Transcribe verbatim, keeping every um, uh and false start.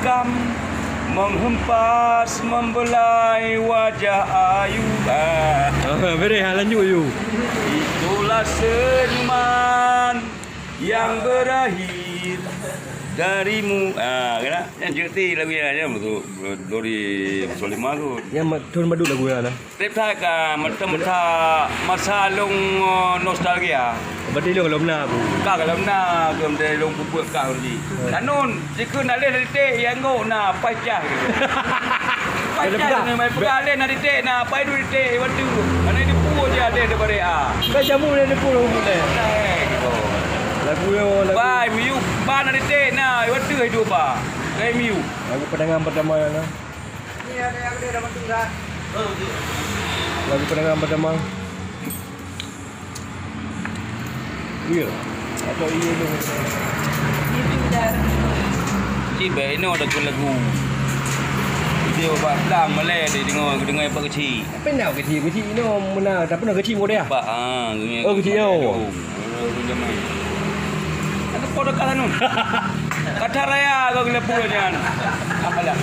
Kam menghempas membelai wajah ayu. Ah. Ah, beres, ah, lanjut, Yu. Itulah senyuman yang berakhir darimu. Ah, kena? Yang cerita lagu yang, yang tu, Dori Solimah tu. Yang ma-, thon padum lagu nyan lah. Trép that ka, meuteumeusa masa lôn, eh, nostalgia. Berarti lôn gohlom na, Bu? Ka gohlom na, keu meuteumeusa lôn peubuet ka lôn di. Hmm. Tanun, jikheun na lé na titek, nyang ngok na, paih cah gitu. Paih cah gitu, mai peugah lé na titek, na paih duek titek, waktu. Mana ini pun je ada daripada A. Kan jamu na di pun, Bu, lé. Eh, gitu. Lagu yo, lagu. Bai, miyup, ba na titek na, waktu hidup ba. Bai miyup. Lagu pandangan pertama na. Lagu pandangan pertama. Iya. Atau iya tu. Cik, baik, inoe ada lagu. Dia bak blang malai dia dengar, dengar apa kecil. Apa nak kecil? Kecil inoe mana? Tak pernah kecil muda. Pak, ah, dunia. Oh, kecil, oh. Ada kau dekat sana. Kata raya kau kena pun jangan. Apalah.